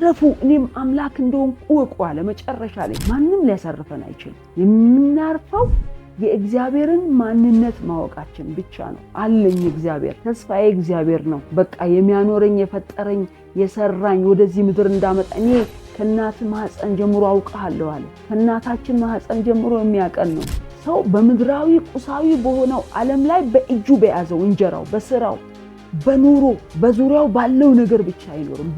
እረፉ፣ እኔም አምላክ እንደሆንኩ እወቁ አለ። መጨረሻ ላይ ማንም ሊያሳርፈን አይችልም። የምናርፈው የእግዚአብሔርን ማንነት ማወቃችን ብቻ ነው። አለኝ እግዚአብሔር፣ ተስፋዬ እግዚአብሔር ነው። በቃ የሚያኖረኝ፣ የፈጠረኝ፣ የሰራኝ፣ ወደዚህ ምድር እንዳመጣ፣ እኔ ከእናት ማህፀን ጀምሮ አውቅሃለሁ አለ። ከእናታችን ማህፀን ጀምሮ የሚያቀን ነው። ሰው በምድራዊ ቁሳዊ በሆነው ዓለም ላይ በእጁ በያዘው እንጀራው፣ በስራው፣ በኑሮ፣ በዙሪያው ባለው ነገር ብቻ አይኖርም።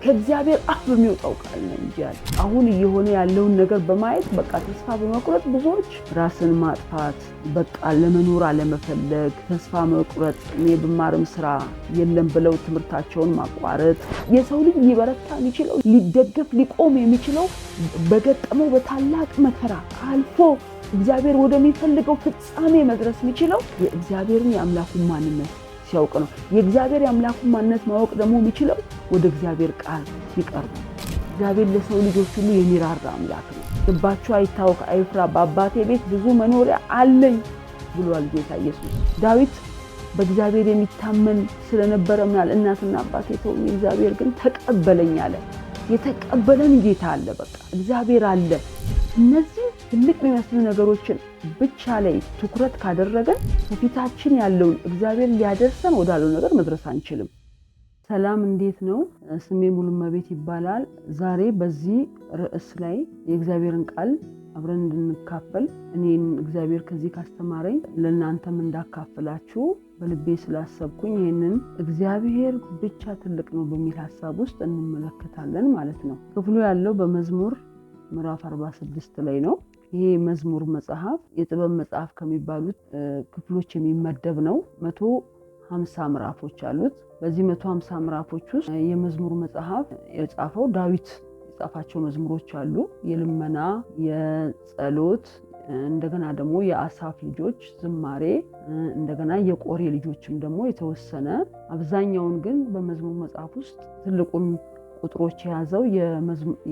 ከእግዚአብሔር አፍ በሚወጣው ቃል ነው እንጂ ያለ። አሁን እየሆነ ያለውን ነገር በማየት በቃ ተስፋ በመቁረጥ ብዙዎች ራስን ማጥፋት፣ በቃ ለመኖር አለመፈለግ፣ ተስፋ መቁረጥ፣ እኔ ብማርም ስራ የለም ብለው ትምህርታቸውን ማቋረጥ። የሰው ልጅ ሊበረታ የሚችለው፣ ሊደገፍ ሊቆም የሚችለው በገጠመው በታላቅ መከራ አልፎ እግዚአብሔር ወደሚፈልገው ፍጻሜ መድረስ የሚችለው የእግዚአብሔርን የአምላኩን ማንነት ሲያውቅ ነው። የእግዚአብሔር የአምላኩን ማንነት ማወቅ ደግሞ የሚችለው ወደ እግዚአብሔር ቃል ሲቀርብ። እግዚአብሔር ለሰው ልጆች ሁሉ የሚራራ አምላክ ነው። ልባችሁ አይታወክ አይፍራ፣ በአባቴ ቤት ብዙ መኖሪያ አለኝ ብሏል ጌታ ኢየሱስ። ዳዊት በእግዚአብሔር የሚታመን ስለነበረ ምናል እናትና አባቴ ተውኝ፣ እግዚአብሔር ግን ተቀበለኝ አለ። የተቀበለን ጌታ አለ። በቃ እግዚአብሔር አለ። እነዚህ ትልቅ የሚመስሉ ነገሮችን ብቻ ላይ ትኩረት ካደረገን ከፊታችን ያለውን እግዚአብሔር ሊያደርሰን ወዳለው ነገር መድረስ አንችልም። ሰላም፣ እንዴት ነው? ስሜ ሙሉመቤት ይባላል። ዛሬ በዚህ ርዕስ ላይ የእግዚአብሔርን ቃል አብረን እንድንካፈል፣ እኔን እግዚአብሔር ከዚህ ካስተማረኝ ለእናንተም እንዳካፍላችሁ በልቤ ስላሰብኩኝ ይህንን እግዚአብሔር ብቻ ትልቅ ነው በሚል ሀሳብ ውስጥ እንመለከታለን ማለት ነው። ክፍሉ ያለው በመዝሙር ምዕራፍ 46 ላይ ነው። ይሄ መዝሙር መጽሐፍ የጥበብ መጽሐፍ ከሚባሉት ክፍሎች የሚመደብ ነው። 150 ምዕራፎች አሉት። በዚህ 150 ምዕራፎች ውስጥ የመዝሙር መጽሐፍ የጻፈው ዳዊት የጻፋቸው መዝሙሮች አሉ። የልመና፣ የጸሎት፣ እንደገና ደግሞ የአሳፍ ልጆች ዝማሬ፣ እንደገና የቆሬ ልጆችም ደግሞ የተወሰነ፣ አብዛኛውን ግን በመዝሙር መጽሐፍ ውስጥ ትልቁን ቁጥሮች የያዘው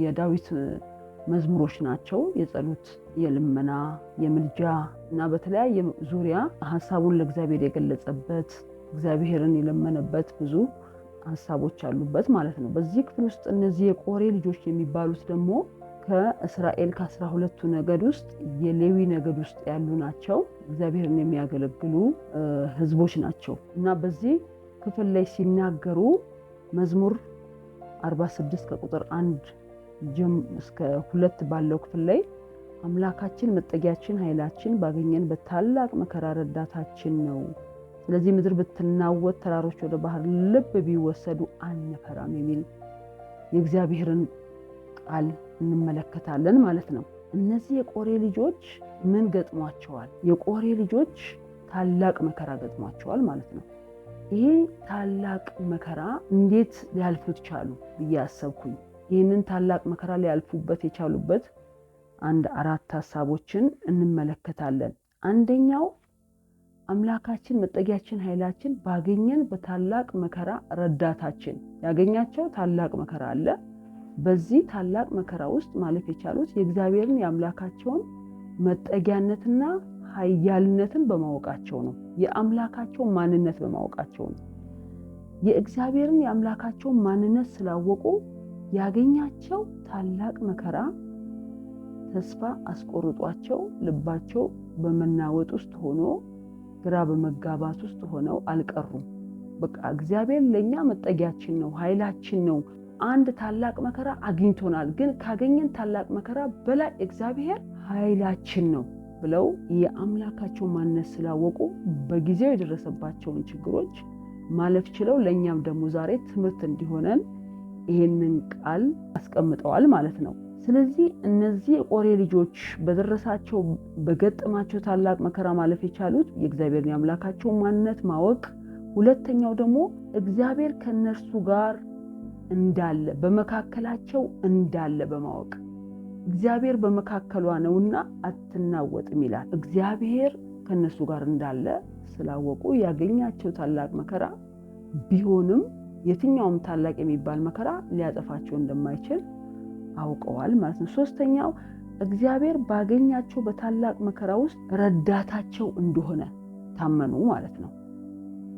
የዳዊት መዝሙሮች ናቸው። የጸሎት፣ የልመና፣ የምልጃ እና በተለያየ ዙሪያ ሀሳቡን ለእግዚአብሔር የገለጸበት፣ እግዚአብሔርን የለመነበት ብዙ ሀሳቦች አሉበት ማለት ነው። በዚህ ክፍል ውስጥ እነዚህ የቆሬ ልጆች የሚባሉት ደግሞ ከእስራኤል ከ12ቱ ነገድ ውስጥ የሌዊ ነገድ ውስጥ ያሉ ናቸው። እግዚአብሔርን የሚያገለግሉ ሕዝቦች ናቸው እና በዚህ ክፍል ላይ ሲናገሩ መዝሙር 46 ከቁጥር 1 እስከ 2 ባለው ክፍል ላይ አምላካችን መጠጊያችን፣ ኃይላችን፣ ባገኘን በታላቅ መከራ ረዳታችን ነው። ስለዚህ ምድር ብትናወጥ፣ ተራሮች ወደ ባህር ልብ ቢወሰዱ አንፈራም የሚል የእግዚአብሔርን ቃል እንመለከታለን ማለት ነው። እነዚህ የቆሬ ልጆች ምን ገጥሟቸዋል? የቆሬ ልጆች ታላቅ መከራ ገጥሟቸዋል ማለት ነው። ይሄ ታላቅ መከራ እንዴት ሊያልፉት ቻሉ ብዬ አሰብኩኝ። ይህንን ታላቅ መከራ ሊያልፉበት የቻሉበት አንድ አራት ሀሳቦችን እንመለከታለን። አንደኛው አምላካችን መጠጊያችን፣ ኃይላችን፣ ባገኘን በታላቅ መከራ ረዳታችን። ያገኛቸው ታላቅ መከራ አለ። በዚህ ታላቅ መከራ ውስጥ ማለፍ የቻሉት የእግዚአብሔርን የአምላካቸውን መጠጊያነትና ኃያልነትን በማወቃቸው ነው። የአምላካቸውን ማንነት በማወቃቸው ነው። የእግዚአብሔርን የአምላካቸውን ማንነት ስላወቁ ያገኛቸው ታላቅ መከራ ተስፋ አስቆርጧቸው ልባቸው በመናወጥ ውስጥ ሆኖ፣ ግራ በመጋባት ውስጥ ሆነው አልቀሩም። በቃ እግዚአብሔር ለእኛ መጠጊያችን ነው፣ ኃይላችን ነው። አንድ ታላቅ መከራ አግኝቶናል፣ ግን ካገኘን ታላቅ መከራ በላይ እግዚአብሔር ኃይላችን ነው ብለው የአምላካቸው ማንነት ስላወቁ በጊዜው የደረሰባቸውን ችግሮች ማለፍ ችለው ለእኛም ደግሞ ዛሬ ትምህርት እንዲሆነን ይህንን ቃል አስቀምጠዋል ማለት ነው። ስለዚህ እነዚህ የቆሬ ልጆች በደረሳቸው በገጠማቸው ታላቅ መከራ ማለፍ የቻሉት የእግዚአብሔርን የአምላካቸውን ማንነት ማወቅ፣ ሁለተኛው ደግሞ እግዚአብሔር ከእነርሱ ጋር እንዳለ፣ በመካከላቸው እንዳለ በማወቅ፣ እግዚአብሔር በመካከሏ ነውና አትናወጥም ይላል። እግዚአብሔር ከእነሱ ጋር እንዳለ ስላወቁ ያገኛቸው ታላቅ መከራ ቢሆንም የትኛውም ታላቅ የሚባል መከራ ሊያጠፋቸው እንደማይችል አውቀዋል ማለት ነው። ሶስተኛው እግዚአብሔር ባገኛቸው በታላቅ መከራ ውስጥ ረዳታቸው እንደሆነ ታመኑ ማለት ነው።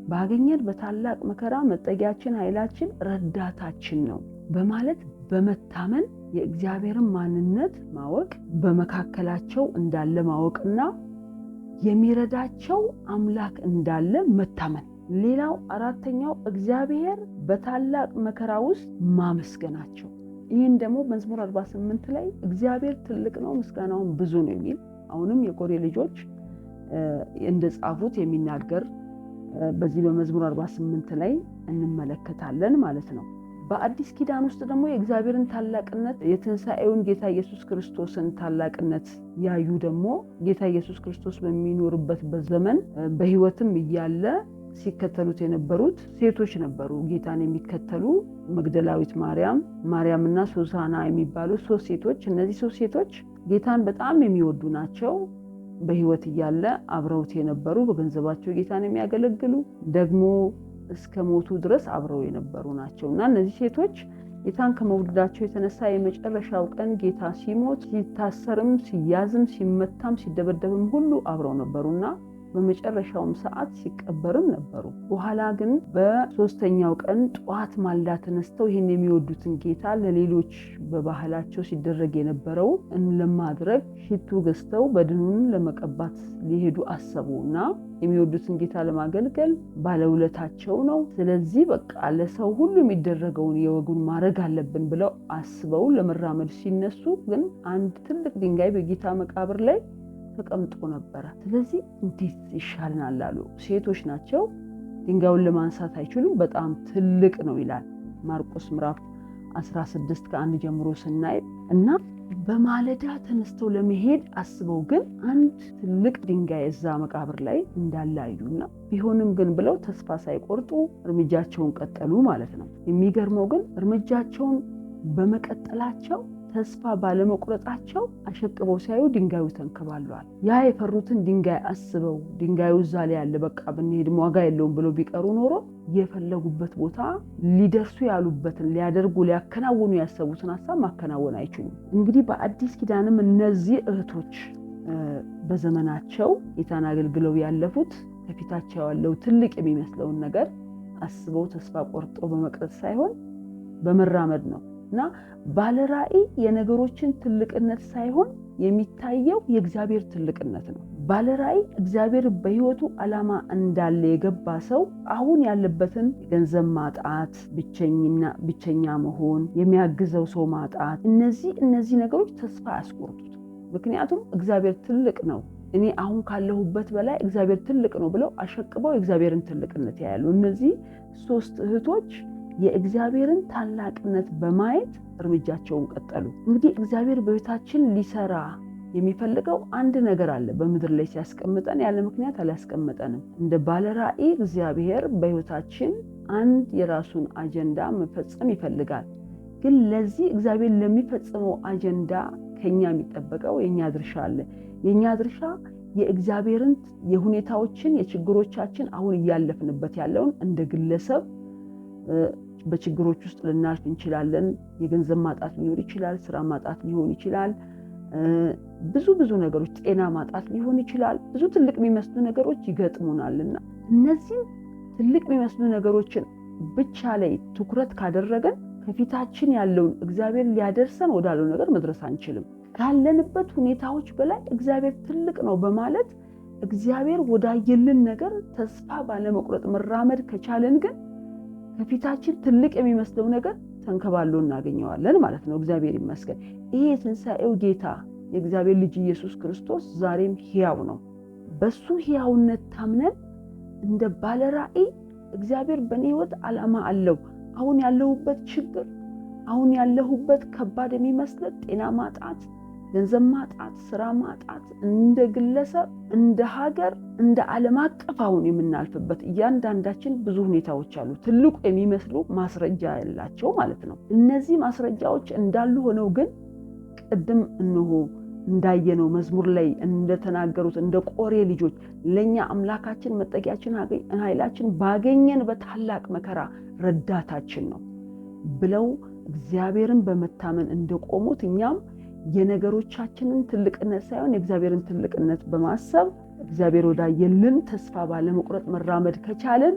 ባገኘን በታላቅ መከራ መጠጊያችን፣ ኃይላችን፣ ረዳታችን ነው በማለት በመታመን የእግዚአብሔርን ማንነት ማወቅ፣ በመካከላቸው እንዳለ ማወቅና የሚረዳቸው አምላክ እንዳለ መታመን። ሌላው አራተኛው እግዚአብሔር በታላቅ መከራ ውስጥ ማመስገናቸው። ይህን ደግሞ መዝሙር 48 ላይ እግዚአብሔር ትልቅ ነው ምስጋናውን ብዙ ነው የሚል አሁንም የቆሬ ልጆች እንደጻፉት የሚናገር በዚህ በመዝሙር 48 ላይ እንመለከታለን ማለት ነው። በአዲስ ኪዳን ውስጥ ደግሞ የእግዚአብሔርን ታላቅነት የትንሣኤውን ጌታ ኢየሱስ ክርስቶስን ታላቅነት ያዩ ደግሞ ጌታ ኢየሱስ ክርስቶስ በሚኖርበት በዘመን በሕይወትም እያለ ሲከተሉት የነበሩት ሴቶች ነበሩ። ጌታን የሚከተሉ መግደላዊት ማርያም፣ ማርያምና ሱሳና የሚባሉ ሶስት ሴቶች። እነዚህ ሶስት ሴቶች ጌታን በጣም የሚወዱ ናቸው። በሕይወት እያለ አብረውት የነበሩ በገንዘባቸው ጌታን የሚያገለግሉ ደግሞ እስከ ሞቱ ድረስ አብረው የነበሩ ናቸው እና እነዚህ ሴቶች ጌታን ከመውደዳቸው የተነሳ የመጨረሻው ቀን ጌታ ሲሞት ሲታሰርም፣ ሲያዝም፣ ሲመታም፣ ሲደበደብም ሁሉ አብረው ነበሩና በመጨረሻውም ሰዓት ሲቀበርም ነበሩ። በኋላ ግን በሶስተኛው ቀን ጠዋት ማልዳ ተነስተው ይህን የሚወዱትን ጌታ ለሌሎች በባህላቸው ሲደረግ የነበረው ለማድረግ ሽቱ ገዝተው በድኑን ለመቀባት ሊሄዱ አሰቡ እና የሚወዱትን ጌታ ለማገልገል ባለውለታቸው ነው። ስለዚህ በቃ ለሰው ሁሉ የሚደረገውን የወጉን ማድረግ አለብን ብለው አስበው ለመራመድ ሲነሱ ግን አንድ ትልቅ ድንጋይ በጌታ መቃብር ላይ ተቀምጦ ነበረ። ስለዚህ እንዴት ይሻልናል አሉ። ሴቶች ናቸው፣ ድንጋዩን ለማንሳት አይችሉም፣ በጣም ትልቅ ነው ይላል ማርቆስ ምዕራፍ 16 ከ1 ጀምሮ ስናይ እና በማለዳ ተነስተው ለመሄድ አስበው ግን አንድ ትልቅ ድንጋይ እዛ መቃብር ላይ እንዳላዩና ቢሆንም ግን ብለው ተስፋ ሳይቆርጡ እርምጃቸውን ቀጠሉ ማለት ነው። የሚገርመው ግን እርምጃቸውን በመቀጠላቸው ተስፋ ባለመቁረጣቸው አሸቅበው ሲያዩ ድንጋዩ ተንከባሏል። ያ የፈሩትን ድንጋይ አስበው ድንጋዩ እዛ ላይ ያለ በቃ ብንሄድም ዋጋ የለውም ብለው ቢቀሩ ኖሮ የፈለጉበት ቦታ ሊደርሱ ያሉበትን ሊያደርጉ ሊያከናውኑ ያሰቡትን ሀሳብ ማከናወን አይችሉም። እንግዲህ በአዲስ ኪዳንም እነዚህ እህቶች በዘመናቸው ጌታን አገልግለው ያለፉት ከፊታቸው ያለው ትልቅ የሚመስለውን ነገር አስበው ተስፋ ቆርጠው በመቅረት ሳይሆን በመራመድ ነው። እና ባለራዕይ የነገሮችን ትልቅነት ሳይሆን የሚታየው የእግዚአብሔር ትልቅነት ነው። ባለራዕይ እግዚአብሔር በሕይወቱ ዓላማ እንዳለ የገባ ሰው አሁን ያለበትን ገንዘብ ማጣት፣ ብቸኛ መሆን፣ የሚያግዘው ሰው ማጣት፣ እነዚህ ነገሮች ተስፋ አያስቆርጡት። ምክንያቱም እግዚአብሔር ትልቅ ነው፣ እኔ አሁን ካለሁበት በላይ እግዚአብሔር ትልቅ ነው ብለው አሸቅበው የእግዚአብሔርን ትልቅነት ያያሉ። እነዚህ ሶስት እህቶች የእግዚአብሔርን ታላቅነት በማየት እርምጃቸውን ቀጠሉ። እንግዲህ እግዚአብሔር በሕይወታችን ሊሰራ የሚፈልገው አንድ ነገር አለ። በምድር ላይ ሲያስቀምጠን ያለ ምክንያት አላስቀምጠንም። እንደ ባለራዕይ እግዚአብሔር በሕይወታችን አንድ የራሱን አጀንዳ መፈጸም ይፈልጋል። ግን ለዚህ እግዚአብሔር ለሚፈጽመው አጀንዳ ከኛ የሚጠበቀው የኛ ድርሻ አለ። የኛ ድርሻ የእግዚአብሔርን የሁኔታዎችን የችግሮቻችን አሁን እያለፍንበት ያለውን እንደ ግለሰብ በችግሮች ውስጥ ልናልፍ እንችላለን። የገንዘብ ማጣት ሊኖር ይችላል። ስራ ማጣት ሊሆን ይችላል። ብዙ ብዙ ነገሮች፣ ጤና ማጣት ሊሆን ይችላል። ብዙ ትልቅ የሚመስሉ ነገሮች ይገጥሙናልና እነዚህ ትልቅ የሚመስሉ ነገሮችን ብቻ ላይ ትኩረት ካደረገን ከፊታችን ያለውን እግዚአብሔር ሊያደርሰን ወዳለው ነገር መድረስ አንችልም። ካለንበት ሁኔታዎች በላይ እግዚአብሔር ትልቅ ነው በማለት እግዚአብሔር ወዳየልን ነገር ተስፋ ባለመቁረጥ መራመድ ከቻልን ግን ከፊታችን ትልቅ የሚመስለው ነገር ተንከባሎ እናገኘዋለን ማለት ነው። እግዚአብሔር ይመስገን። ይሄ የትንሣኤው ጌታ የእግዚአብሔር ልጅ ኢየሱስ ክርስቶስ ዛሬም ሕያው ነው። በሱ ሕያውነት ታምነን እንደ ባለራዕይ እግዚአብሔር በእኔ ሕይወት ዓላማ አለው። አሁን ያለሁበት ችግር፣ አሁን ያለሁበት ከባድ የሚመስል ጤና ማጣት፣ ገንዘብ ማጣት፣ ስራ ማጣት፣ እንደ ግለሰብ፣ እንደ ሀገር፣ እንደ ዓለም አቀፍ አሁን የምናልፍበት እያንዳንዳችን ብዙ ሁኔታዎች አሉ። ትልቁ የሚመስሉ ማስረጃ ያላቸው ማለት ነው። እነዚህ ማስረጃዎች እንዳሉ ሆነው ግን ቅድም እንሆ እንዳየነው መዝሙር ላይ እንደተናገሩት እንደ ቆሬ ልጆች ለኛ አምላካችን መጠጊያችን ኃይላችን ባገኘን በታላቅ መከራ ረዳታችን ነው ብለው እግዚአብሔርን በመታመን እንደቆሙት እኛም የነገሮቻችንን ትልቅነት ሳይሆን የእግዚአብሔርን ትልቅነት በማሰብ እግዚአብሔር ወዳየልን ተስፋ ባለመቁረጥ መራመድ ከቻልን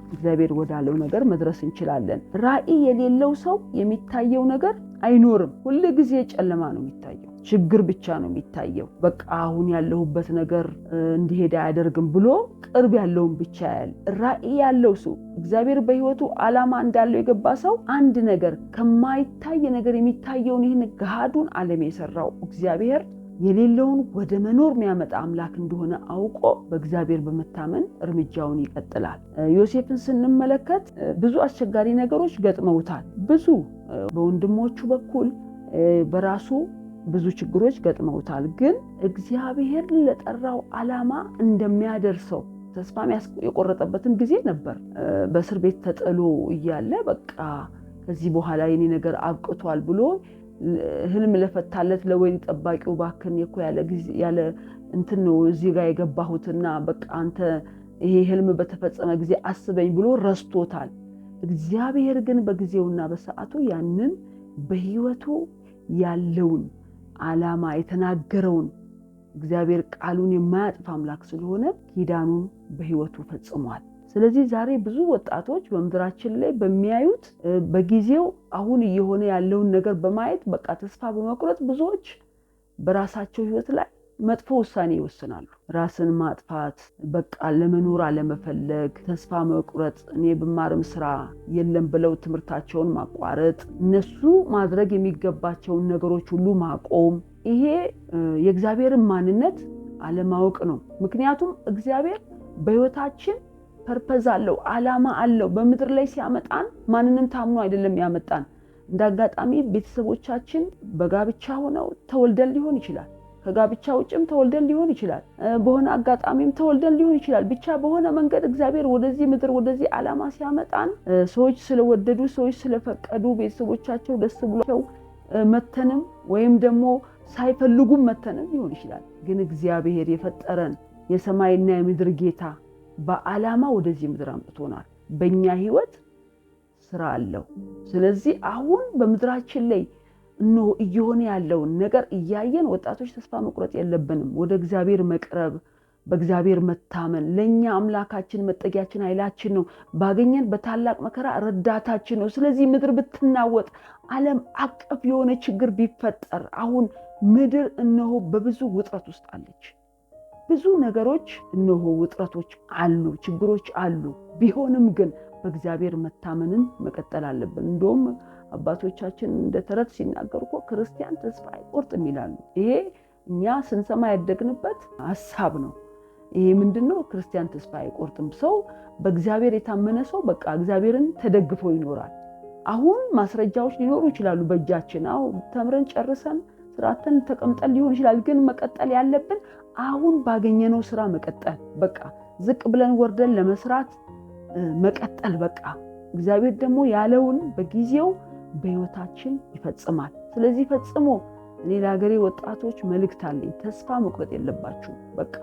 እግዚአብሔር ወዳለው ነገር መድረስ እንችላለን። ራዕይ የሌለው ሰው የሚታየው ነገር አይኖርም። ሁል ጊዜ ጨለማ ነው የሚታየው፣ ችግር ብቻ ነው የሚታየው። በቃ አሁን ያለሁበት ነገር እንዲሄድ አያደርግም ብሎ ቅርብ ያለውን ብቻ ያያል። ራዕይ ያለው ሰው፣ እግዚአብሔር በሕይወቱ ዓላማ እንዳለው የገባ ሰው አንድ ነገር ከማይታይ ነገር የሚታየውን ይህን ገሃዱን ዓለም የሰራው እግዚአብሔር የሌለውን ወደ መኖር የሚያመጣ አምላክ እንደሆነ አውቆ በእግዚአብሔር በመታመን እርምጃውን ይቀጥላል። ዮሴፍን ስንመለከት ብዙ አስቸጋሪ ነገሮች ገጥመውታል። ብዙ በወንድሞቹ በኩል፣ በራሱ ብዙ ችግሮች ገጥመውታል። ግን እግዚአብሔር ለጠራው ዓላማ እንደሚያደርሰው ተስፋ የቆረጠበትም ጊዜ ነበር። በእስር ቤት ተጥሎ እያለ በቃ ከዚህ በኋላ የኔ ነገር አብቅቷል ብሎ ህልም ለፈታለት ለወይን ጠባቂው ባክን እኮ ያለ እንትን ነው እዚህ ጋር የገባሁትና በቃ አንተ ይሄ ህልም በተፈጸመ ጊዜ አስበኝ ብሎ ረስቶታል። እግዚአብሔር ግን በጊዜውና በሰዓቱ ያንን በህይወቱ ያለውን ዓላማ የተናገረውን እግዚአብሔር ቃሉን የማያጥፍ አምላክ ስለሆነ ኪዳኑን በህይወቱ ፈጽሟል። ስለዚህ ዛሬ ብዙ ወጣቶች በምድራችን ላይ በሚያዩት በጊዜው አሁን እየሆነ ያለውን ነገር በማየት በቃ ተስፋ በመቁረጥ ብዙዎች በራሳቸው ህይወት ላይ መጥፎ ውሳኔ ይወስናሉ። ራስን ማጥፋት፣ በቃ ለመኖር አለመፈለግ፣ ተስፋ መቁረጥ፣ እኔ ብማርም ስራ የለም ብለው ትምህርታቸውን ማቋረጥ፣ እነሱ ማድረግ የሚገባቸውን ነገሮች ሁሉ ማቆም፣ ይሄ የእግዚአብሔርን ማንነት አለማወቅ ነው። ምክንያቱም እግዚአብሔር በህይወታችን purpose አለው፣ ዓላማ አለው። በምድር ላይ ሲያመጣን ማንንም ታምኖ አይደለም ያመጣን። እንደ አጋጣሚ ቤተሰቦቻችን በጋብቻ ሆነው ተወልደን ሊሆን ይችላል። ከጋብቻ ውጭም ተወልደን ሊሆን ይችላል። በሆነ አጋጣሚም ተወልደን ሊሆን ይችላል። ብቻ በሆነ መንገድ እግዚአብሔር ወደዚህ ምድር ወደዚህ ዓላማ ሲያመጣን ሰዎች ስለወደዱ፣ ሰዎች ስለፈቀዱ፣ ቤተሰቦቻቸው ደስ ብሏቸው መተንም ወይም ደግሞ ሳይፈልጉም መተንም ሊሆን ይችላል። ግን እግዚአብሔር የፈጠረን የሰማይና የምድር ጌታ በዓላማ ወደዚህ ምድር አምጥቶናል። በእኛ ህይወት ስራ አለው። ስለዚህ አሁን በምድራችን ላይ እነሆ እየሆነ ያለውን ነገር እያየን ወጣቶች ተስፋ መቁረጥ የለብንም። ወደ እግዚአብሔር መቅረብ፣ በእግዚአብሔር መታመን ለእኛ አምላካችን መጠጊያችን ኃይላችን ነው። ባገኘን በታላቅ መከራ ረዳታችን ነው። ስለዚህ ምድር ብትናወጥ፣ ዓለም አቀፍ የሆነ ችግር ቢፈጠር፣ አሁን ምድር እነሆ በብዙ ውጥረት ውስጥ አለች። ብዙ ነገሮች እነሆ ውጥረቶች አሉ፣ ችግሮች አሉ። ቢሆንም ግን በእግዚአብሔር መታመንን መቀጠል አለብን። እንደውም አባቶቻችን እንደ ተረት ሲናገሩ እኮ ክርስቲያን ተስፋ አይቆርጥም ይላሉ። ይሄ እኛ ስንሰማ ያደግንበት ሀሳብ ነው። ይሄ ምንድን ነው? ክርስቲያን ተስፋ አይቆርጥም። ሰው በእግዚአብሔር የታመነ ሰው በቃ እግዚአብሔርን ተደግፎ ይኖራል። አሁን ማስረጃዎች ሊኖሩ ይችላሉ በእጃችን። አዎ ተምረን ጨርሰን ስራተን ተቀምጠን ሊሆን ይችላል። ግን መቀጠል ያለብን አሁን ባገኘነው ስራ መቀጠል፣ በቃ ዝቅ ብለን ወርደን ለመስራት መቀጠል። በቃ እግዚአብሔር ደግሞ ያለውን በጊዜው በህይወታችን ይፈጽማል። ስለዚህ ፈጽሞ እኔ ለሀገሬ ወጣቶች መልእክት አለኝ። ተስፋ መቁረጥ የለባችሁም። በቃ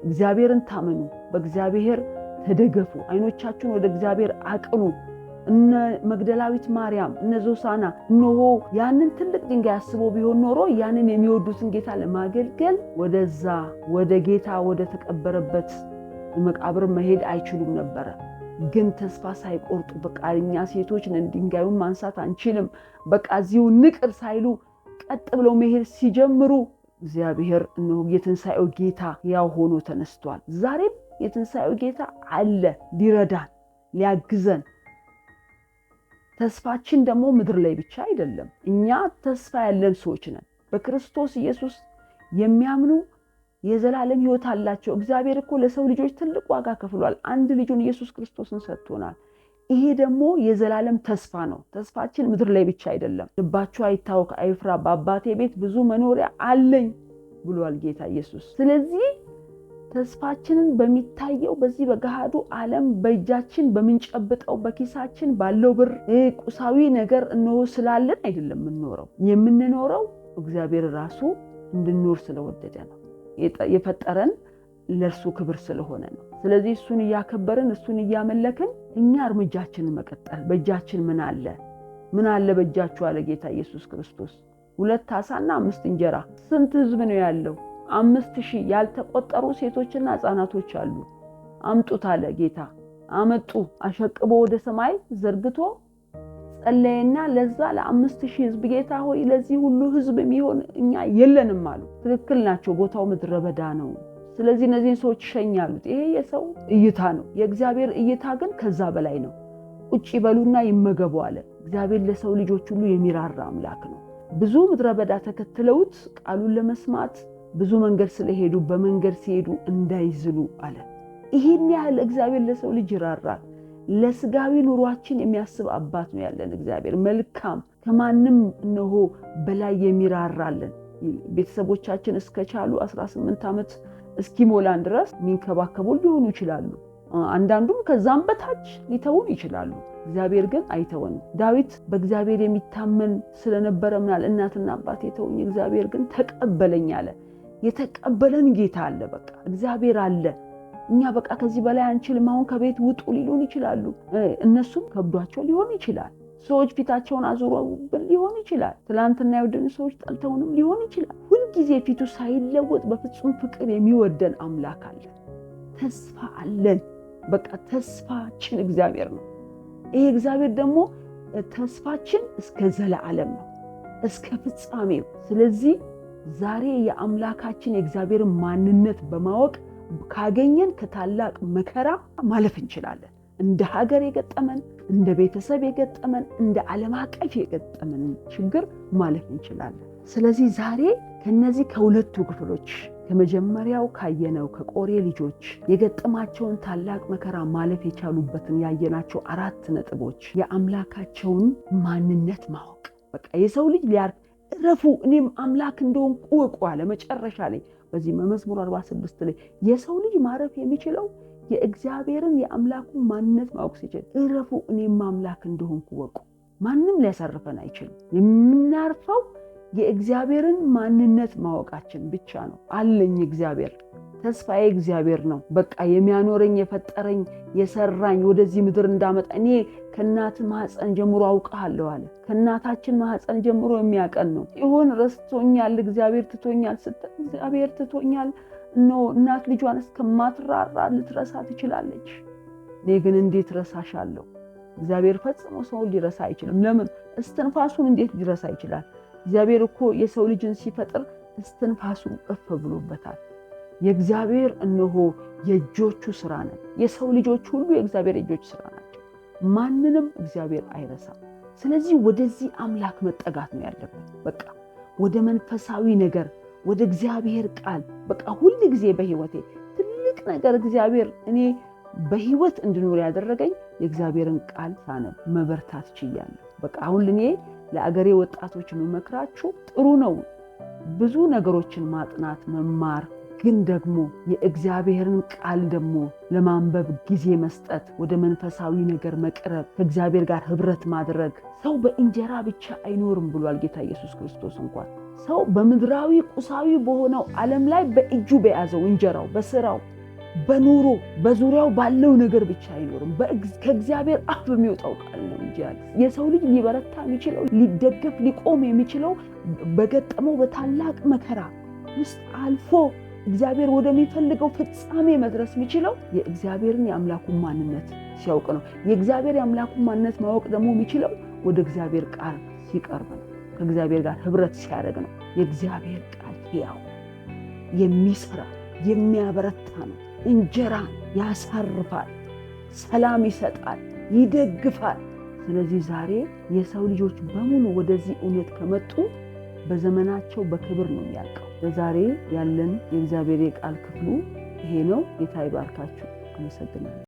እግዚአብሔርን ታመኑ፣ በእግዚአብሔር ተደገፉ፣ አይኖቻችሁን ወደ እግዚአብሔር አቅኑ። እነ መግደላዊት ማርያም፣ እነ ዞሳና እነሆ ያንን ትልቅ ድንጋይ አስበው ቢሆን ኖሮ ያንን የሚወዱትን ጌታ ለማገልገል ወደዛ ወደ ጌታ ወደ ተቀበረበት መቃብር መሄድ አይችሉም ነበረ። ግን ተስፋ ሳይቆርጡ በቃ እኛ ሴቶች ነን ድንጋዩን ማንሳት አንችልም፣ በቃ እዚሁ ንቅር ሳይሉ ቀጥ ብለው መሄድ ሲጀምሩ እግዚአብሔር እነሆ የትንሣኤው ጌታ ያው ሆኖ ተነስቷል። ዛሬም የትንሣኤው ጌታ አለ ሊረዳን ሊያግዘን። ተስፋችን ደግሞ ምድር ላይ ብቻ አይደለም። እኛ ተስፋ ያለን ሰዎች ነን። በክርስቶስ ኢየሱስ የሚያምኑ የዘላለም ሕይወት አላቸው። እግዚአብሔር እኮ ለሰው ልጆች ትልቅ ዋጋ ከፍሏል። አንድ ልጁን ኢየሱስ ክርስቶስን ሰጥቶናል። ይሄ ደግሞ የዘላለም ተስፋ ነው። ተስፋችን ምድር ላይ ብቻ አይደለም። ልባችሁ አይታወክ አይፍራ፣ በአባቴ ቤት ብዙ መኖሪያ አለኝ ብሏል ጌታ ኢየሱስ። ስለዚህ ተስፋችንን በሚታየው በዚህ በገሃዱ ዓለም በእጃችን በምንጨብጠው በኪሳችን ባለው ብር ቁሳዊ ነገር እነሆ ስላለን አይደለም የምንኖረው። የምንኖረው እግዚአብሔር ራሱ እንድንኖር ስለወደደ ነው። የፈጠረን ለእርሱ ክብር ስለሆነ ነው። ስለዚህ እሱን እያከበርን እሱን እያመለክን እኛ እርምጃችንን መቀጠል። በእጃችን ምን አለ? ምን አለ በእጃችሁ አለ ጌታ ኢየሱስ ክርስቶስ። 2 ዓሣና 5 እንጀራ። ስንት ሕዝብ ነው ያለው? 5000 ያልተቆጠሩ ሴቶችና ሕፃናቶች አሉ። አምጡት አለ ጌታ። አመጡ። አሸቅቦ ወደ ሰማይ ዘርግቶ ጸለየና ለዛ ለ5000 ሕዝብ ጌታ ሆይ ለዚህ ሁሉ ሕዝብ የሚሆን እኛ የለንም አሉ። ትክክል ናቸው። ቦታው ምድረ በዳ ነው። ስለዚህ እነዚህን ሰዎች ሸኛሉት። ይሄ የሰው እይታ ነው። የእግዚአብሔር እይታ ግን ከዛ በላይ ነው። ቁጭ ይበሉና ይመገቡ አለ። እግዚአብሔር ለሰው ልጆች ሁሉ የሚራራ አምላክ ነው። ብዙ ምድረ በዳ ተከትለውት ቃሉን ለመስማት ብዙ መንገድ ስለሄዱ በመንገድ ሲሄዱ እንዳይዝሉ አለ። ይህን ያህል እግዚአብሔር ለሰው ልጅ ይራራል። ለስጋዊ ኑሯችን የሚያስብ አባት ነው ያለን እግዚአብሔር። መልካም ከማንም እነሆ በላይ የሚራራልን ቤተሰቦቻችን እስከቻሉ 18 ዓመት እስኪሞላን ድረስ የሚንከባከቡ ሊሆኑ ይችላሉ። አንዳንዱም ከዛም በታች ሊተውን ይችላሉ። እግዚአብሔር ግን አይተወንም። ዳዊት በእግዚአብሔር የሚታመን ስለነበረ ምናል እናትና አባቴ ተውኝ፣ እግዚአብሔር ግን ተቀበለኝ አለ። የተቀበለን ጌታ አለ። በቃ እግዚአብሔር አለ። እኛ በቃ ከዚህ በላይ አንችልም፣ አሁን ከቤት ውጡ ሊሉን ይችላሉ። እነሱም ከብዷቸው ሊሆን ይችላል። ሰዎች ፊታቸውን አዙረውብን ሊሆን ይችላል። ትላንትና የወደኑ ሰዎች ጠልተውንም ሊሆን ይችላል። ሁልጊዜ ፊቱ ሳይለወጥ በፍጹም ፍቅር የሚወደን አምላክ አለ። ተስፋ አለን። በቃ ተስፋችን እግዚአብሔር ነው። ይሄ እግዚአብሔር ደግሞ ተስፋችን እስከ ዘለዓለም ነው፣ እስከ ፍጻሜው። ስለዚህ ዛሬ የአምላካችን የእግዚአብሔርን ማንነት በማወቅ ካገኘን ከታላቅ መከራ ማለፍ እንችላለን። እንደ ሀገር የገጠመን፣ እንደ ቤተሰብ የገጠመን፣ እንደ ዓለም አቀፍ የገጠመንን ችግር ማለፍ እንችላለን። ስለዚህ ዛሬ ከነዚህ ከሁለቱ ክፍሎች ከመጀመሪያው ካየነው ከቆሬ ልጆች የገጠማቸውን ታላቅ መከራ ማለፍ የቻሉበትን ያየናቸው 4 ነጥቦች፣ የአምላካቸውን ማንነት ማወቅ። በቃ የሰው ልጅ ሊያርፍ እረፉ እኔም አምላክ እንደሆንኩ እወቁ አለ። መጨረሻ ላይ በዚህ መዝሙር 46 ላይ የሰው ልጅ ማረፍ የሚችለው የእግዚአብሔርን የአምላኩን ማንነት ማወቅ ሲችል፣ እረፉ እኔም አምላክ እንደሆንኩ እወቁ። ማንም ሊያሳርፈን አይችልም። የምናርፈው የእግዚአብሔርን ማንነት ማወቃችን ብቻ ነው። አለኝ እግዚአብሔር፣ ተስፋዬ እግዚአብሔር ነው። በቃ የሚያኖረኝ የፈጠረኝ የሰራኝ ወደዚህ ምድር እንዳመጣ እኔ ከእናት ማህፀን ጀምሮ አውቅሃለሁ አለ። ከእናታችን ማህፀን ጀምሮ የሚያቀን ነው። ይሆን ረስቶኛል፣ እግዚአብሔር ትቶኛል ስትል እግዚአብሔር ትቶኛል እኖ እናት ልጇን እስከማትራራ ልትረሳ ትችላለች። እኔ ግን እንዴት ረሳሻለሁ? እግዚአብሔር ፈጽሞ ሰውን ሊረሳ አይችልም። ለምን? እስትንፋሱን እንዴት ሊረሳ ይችላል? እግዚአብሔር እኮ የሰው ልጅን ሲፈጥር እስትንፋሱ እፍ ብሎበታል። የእግዚአብሔር እነሆ የእጆቹ ስራ ነን። የሰው ልጆች ሁሉ የእግዚአብሔር የእጆች ስራ ናቸው። ማንንም እግዚአብሔር አይረሳም። ስለዚህ ወደዚህ አምላክ መጠጋት ነው ያለብን። በቃ ወደ መንፈሳዊ ነገር፣ ወደ እግዚአብሔር ቃል። በቃ ሁል ጊዜ በህይወቴ ትልቅ ነገር እግዚአብሔር እኔ በህይወት እንድኖር ያደረገኝ የእግዚአብሔርን ቃል ሳነብ መበርታት ችያለሁ። በቃ አሁን እኔ ለአገሬ ወጣቶች የምመክራችሁ ጥሩ ነው ብዙ ነገሮችን ማጥናት መማር፣ ግን ደግሞ የእግዚአብሔርን ቃል ደግሞ ለማንበብ ጊዜ መስጠት፣ ወደ መንፈሳዊ ነገር መቅረብ፣ ከእግዚአብሔር ጋር ህብረት ማድረግ። ሰው በእንጀራ ብቻ አይኖርም ብሏል ጌታ ኢየሱስ ክርስቶስ። እንኳን ሰው በምድራዊ ቁሳዊ በሆነው ዓለም ላይ በእጁ በያዘው እንጀራው፣ በስራው፣ በኑሮ፣ በዙሪያው ባለው ነገር ብቻ አይኖርም፣ ከእግዚአብሔር አፍ በሚወጣው ቃል ነው እንጂ ያለ። የሰው ልጅ ሊበረታ የሚችለው ሊደገፍ ሊቆም የሚችለው በገጠመው በታላቅ መከራ ውስጥ አልፎ እግዚአብሔር ወደሚፈልገው ፍጻሜ መድረስ የሚችለው የእግዚአብሔርን የአምላኩን ማንነት ሲያውቅ ነው። የእግዚአብሔር የአምላኩን ማንነት ማወቅ ደግሞ የሚችለው ወደ እግዚአብሔር ቃል ሲቀርብ ነው። ከእግዚአብሔር ጋር ህብረት ሲያደርግ ነው። የእግዚአብሔር ቃል ሕያው የሚሰራ የሚያበረታ ነው። እንጀራን ያሳርፋል፣ ሰላም ይሰጣል፣ ይደግፋል። ስለዚህ ዛሬ የሰው ልጆች በሙሉ ወደዚህ እውነት ከመጡ በዘመናቸው በክብር ነው የሚያልቀው። ለዛሬ ያለን የእግዚአብሔር የቃል ክፍሉ ይሄ ነው። ጌታ ይባርካችሁ። አመሰግናለሁ።